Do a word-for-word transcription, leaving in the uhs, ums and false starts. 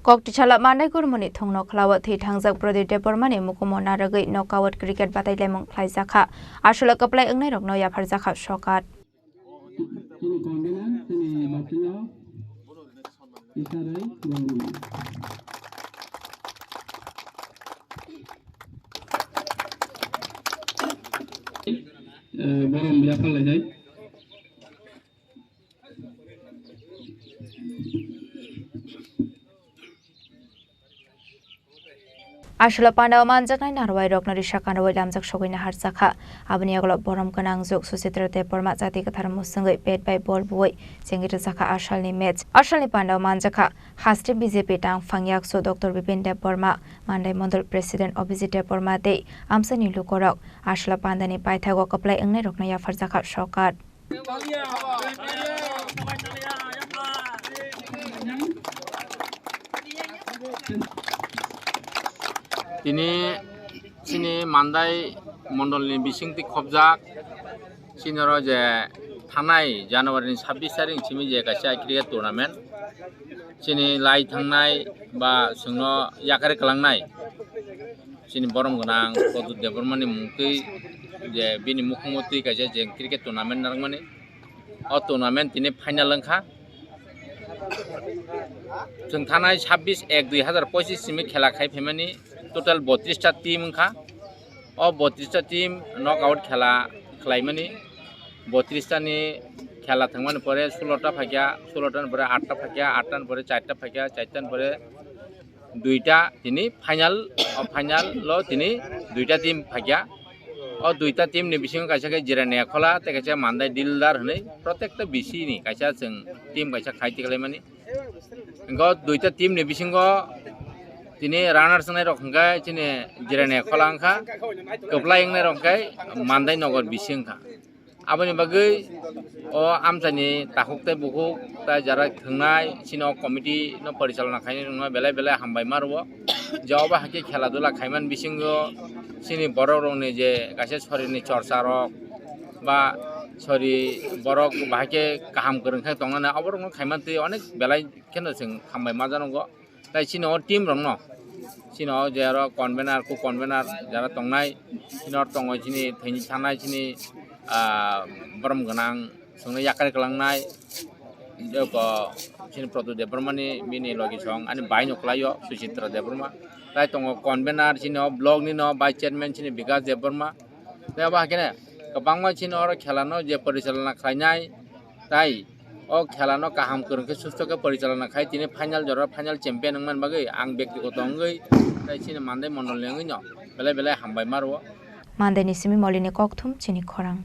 Kok tisala Mandai Gurmoni thongno khlawo thwi thangjak Pradip Debbarmani mukumo narwgwi knockout cricket batailaimung khlaijakha. Aswla kwplai wngnairokno yapharjakha sokat. Chini convener, chini Bachiya, Isaroi Gurmoni. Eh, borom yapharlainai. Aswla pandao manjaknai narwai rokno risa kanrwai lamjak sogwi naharjakha. Aboni yagulo borom gwnang juk Suchitra Debbarma chati kwthar muswngwi bat bai bol buwi chengwi rwjakha asalni match. Asalni pandao manjakha haste B J P tang phang yaksu Doctor Bipin Debbarma, Mandai Mondol President Abhijit Debbarma tei amchaini lukurok. Aswla pandani paithago kwplai wngnairokno yapharjakha sokat. Tini chini Mandai mondolni bisingtwi khobjak, chini oro je thanai January ni sabbish tarik simi je kaisa cricket tournament, chini lai thangnai ba chwngno yakari kwlangnai. Chini borom gwnang Pradip Debbarmani mungtwi je bini mukhungmotwi kaisa je cricket tournament narwkmani. O tournament tini final wngkha. Chwng thanai sabbish ek dui hazar pochis simi khela khai phaimani total botris ta team wngkha. O botris ta team knockout khela khlaimani. Botris ta ni khela thangmani pore sulo ta phaikha, sulo ta ni pore aat ta phaikha, aat ta ni pore char ta phaikha, char ta ni pore duita tini final, o final o tini duita team phaikha. O duita team ni bisingo kaisa khe Jirania Khola tei kaisa Mandai Dildar hwnwi protekta bisi ni kaisa chwng team kaisa khai tikhlaimani. Hwnkhe o duita team ni bisingo tini runners wngnai rok hwnkhe chini Jirania Khola wngkha, kwplai wngnai rok hwnkhe Mandai Nogor bisi wngkha. Aboni bagwi o amchaini takhuk tei bukhuk tei jara thwngnai chini o committee no porichalona khainai rokno belai belai hambai ma rwo. Je obo hai khe khela dula khaiman bisingo chini borok rokni je kaisa sorini chorcha rok ba sori borok bahai khe kaham kwrwng khe tongnani oborokno khaiman twi onek belai kheno chwng hambai ma janogo. Tai chini o team rokno, chini o je aro convener, co-convener jara tongnai, chini o tongo chini thwini thanai chini, ah, borom gwnang chwngno yakari kwlangnai, joko chini Pradip Debbarmani bini logi song ani bai no kwlaio Suchitra Debbarma. Tai tongo convener chini o block ni no vice chairman chini Bikas Debbarma. Tei abo hai kheno kwbangma chini oro khela no je porichalona khlainai, tai o khela no kaham kwrwng khe susto khe porichalona khai tini final jora final champion wngmani bagwi ang bektigoto wngwi tai chini Mandai mondol ni wngwi no belai belai hambai ma rwo. Mandai ni simi Molini kokthum chini khorang.